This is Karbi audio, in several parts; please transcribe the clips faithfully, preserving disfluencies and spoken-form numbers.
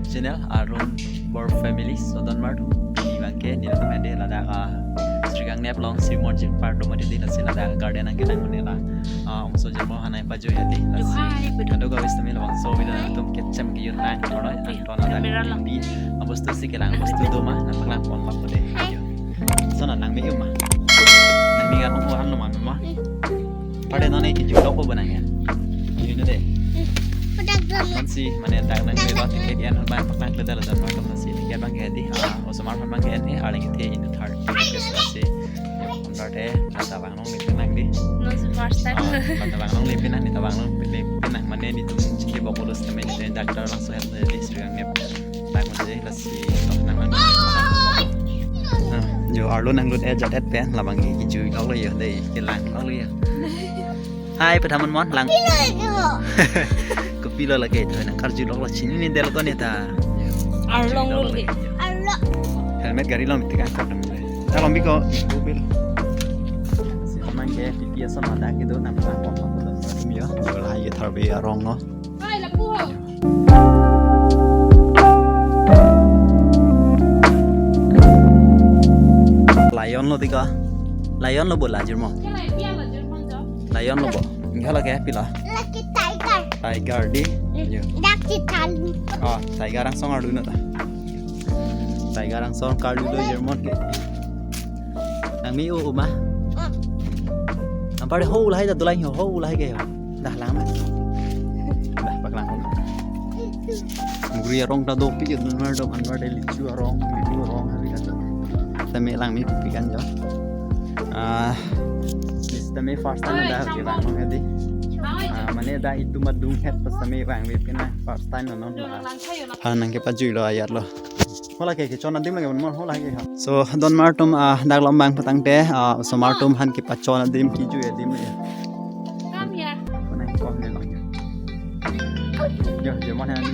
Channel Arun Bor Family. So don mar tu pini abangke nelitum hedi ladak, ah, Srikangneplong Sri Monjir Park do mati di, lasi ladak garden nangkelang mane la, ah, ongso jirmo hanai pajui hedi, lasi. Hai, betul. Kadokave sitame labangso video nangtum kechem kejut lang thoroi, okay, angton ladak camera lang. Pi, ah, bostu si kelang bostu do ma nangpaklang pon lap de. Hai. So na nangme-u ma? Nangme-u an mo, an lo ma, ma? Hmm. Pade non ne kejut lok ko bonang ya. Kejut de. Hmm. Padak dong. Nonsi mane dak nang le lo ticket an bang paklang kle dala dan mar nonsi ticket abangke hedi. Ah, osomar abangke hedi, arleng kethe in the third. Lasi. Ondar te, lata bang nongle pinang di. Nonsi first time. Ah, lata bang nongle pinang, neta bang nongle pinang mane nelitum chike bok ulus temen te doctor langsung help di Srikangnep. Bang mane lasi, tok nang nang. Ah, jo arlo nanglut e jat et pen labang kejui lok lo yo, dei kelang lok lo yo. Hai, pethamun mon lang. Kopilo lagi tu nang karjui lok lo, chinine del ko ne ta. Arlong lul ke. Arlong. Helmet gari long tiga kok dam. Ta long biko mobil. Si nangke pipi ason ada gitu nang pon pon pon yo. Bola ye tharbi arong no. Hai, lapu ho. Lion lo tiga. Lion lo bola jirmo. Ke lai pia la jirpon jo. Lion lo bo. Enggak lagi ya pila. Lagi tiger. Tiger di. Yo. Lagi tiger. Oh, tiger angsong ardu na ta. Tiger angsong karlu do jirmon ke. Nangme-u ma? Hmm. Nang pade ho lahai ta dolang ho, ho lahai ke ho. Dah lang ma. Dah paklang ho. Mugri arong ta dopik ya, don mar dom anwar de lichu arong, lichu arong hari kata. Tame langmepik an jo. Ah, sitame first time dah ke bang hedi. Ah, mane dah itum adung het pas tame bang mepik na first time non. Hal nangkepajui lo ayat lo. Hola ke, kechon adim lagi mon, hola ke ha. So don mar atum, ah, dak lombang patang te, ah, osomar atum han kepachon adim kejui adim ya. Come here. Kone kok ne long. Yo, je mon han.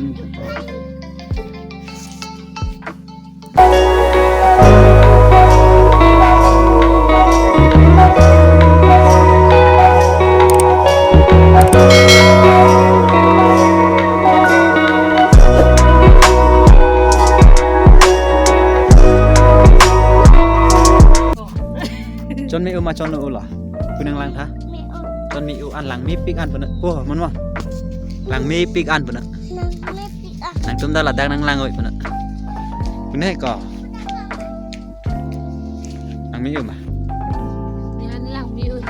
Chonme-u ma chon-u lo? Kunang lang tha? Me-u. Chonme-u an langmepik an puna. Oh, mon mo. Langmepik an puna. Langmepik an. Nangtum dak ladak nang lang oi puna. Pune ko. Nangme-u ma? Ya, nang langme-u.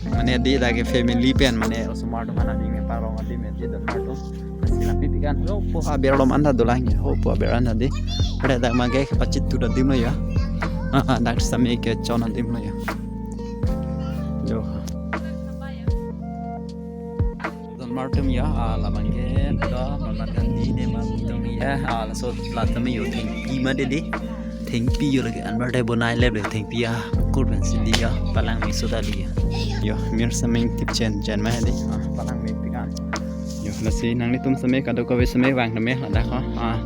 Mane di dak ke family pen mane osomar atum aning ne parong adim ya di don mar atum. Lasi langmepik an. Hopo aber lom an ta dolang ya. Hopo aber an ta di. Pada dak mage kepachit tu adim lo ya. Ah, ah, dak sitame kechon adim lo ya. Jo. Don mar atum ya, ah, labang ke, to, Mahatma Gandhi ne ma atum ya, ah, laso latum yo thengpi ma dei dei. Thengpi yo lagi anwar dei bonai lep le thengpi ya, kur ben sidi ya, palangme soda li ya. Yo, mir sameng tip chen chen ma dei, ah, palangmepik an. Yo, lasi nanglitum sitame kadokave sitame vang tame ladak ha, ah,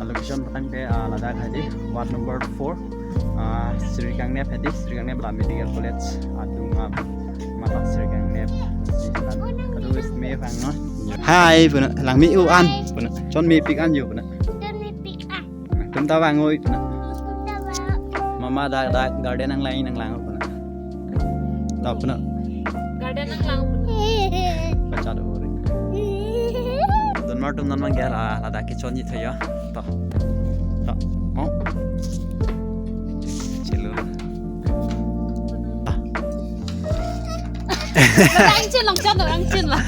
location patang te, ah, ladak hedi, ward number four. Ah, Srikangnep hedi, Srikangnep la Medical College adung, ah, mata Srikangnep. Kadokave sitame vang no. Hai puna, langme-u an puna. Chonmepik an yo puna. Chonmepik an. Tum ta vang oi puna. Tum ta vang. Mama dak dak garden nang lang nang lang puna. Ta puna. Garden nang lang puna. Bacha do ore. Don mar atum non mang gel, ah, ladak kechon ji tha ya. To. To. Oh. Chelo. Ah. Orang chin long chan, orang chin lah.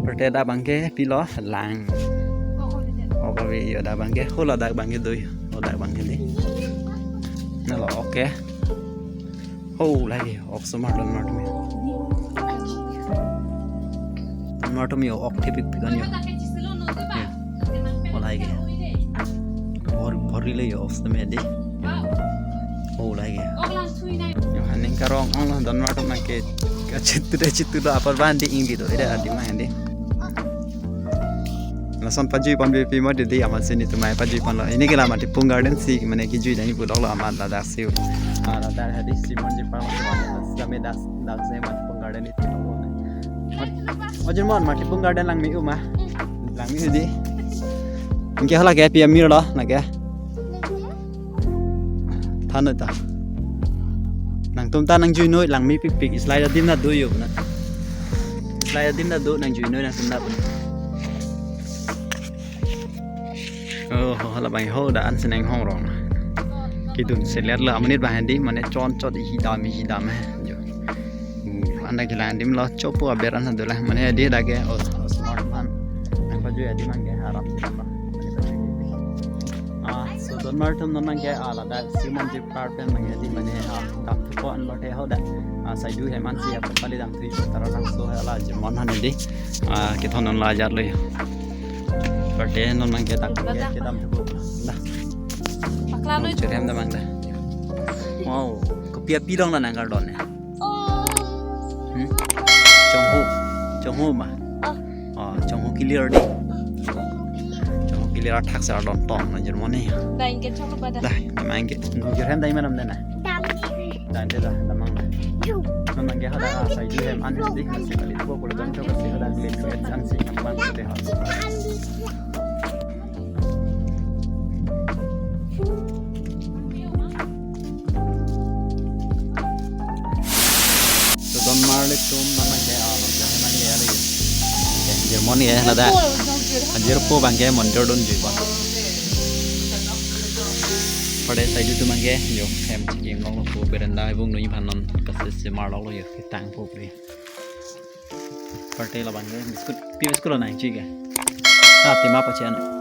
Perte dak abangke pilo lang. Ok ave yo dak abangke, holo dak abangke do yo. O dak abangke dei. Na lo ok ke. Ho lagi ok osomar don mar atum yo. Don mar atum yo ok thepikpik an yo. Yo. O lagi. Bor, bor le yo ok sitame dei. Ho lagi. Yo, aning karong ong lo don mar atum ke, ke chitu de chitu lo apar bandi ing di do. Ida adi ma andi. Lason pajui pon bipi mo didi, amat si netum mai pajui ponlo. Ini ke la Matipung Garden si, mane kijui dani pudok lo amat ladak si. Ah, ladak hadi Simon ji pa, kami dak, dak si Matipung Garden itu lo. Oh, Jirmon, Matipung Garden langme-u ma. Langme-u di. Anke hala ke pi amir lo, lake. Than noi ta. Nangtum ta nangjuinoi, langmepikpik, slide adim ta do yo na. Slide adim ta do, nangjuinoi nangtum ta. Oh, hala bang ho da an seneng hong rong. Kidun selet la amonit bang handi, mane chon chot ihi dam, ihi dam he. Jo. Hmm, anda kelang adim lo, chopo aber an dolang, mane adi lake, oh, oh, smart man. Nangpajui adim abangke haram sih apa. Ah, so donmar atum, non abangke, ah, ladak Simon ji par pen abangke adi mane, ah, dam thupo anlote ho da. Ah, saidu hem an si apa kali dam thui, tara langso hala Jirmon handi. Ah, kethon non la ajar lo. Parte non abangke dak abangke kedam thupo. Dah. Pakla noi. Cherem damang dah. Wow, kopi api dong la nangkardon ya. Hmm? Chonghu. Chonghu ma. Oh, Chonghu kilir di. Chonghu kilir athak sar don tong na Jirmon ni. Dah, ingke chonghu pada. Dah, damang ke. Nung jir hem dai manam dana. Dah, dah, dah, damang dah. Damang ke hada, ah, saidu hem an di, si kali dua puluh jam coba si hada kali dua an si kapan sudah hada. So donmar atum non abangke, ah, non abangke, ah, lagi. Ya, Jirmon ya, ladak. Jirpo abangke monjor donjui ba. Pada saidu atum abangke, yo, hem chikim lo lo po berenda ibung nui phan non kasi semar lo lo yo, kitang po pre. Parte la abangke, biscuit, pi biscuit lo nangji ke. Ah, tima pachen.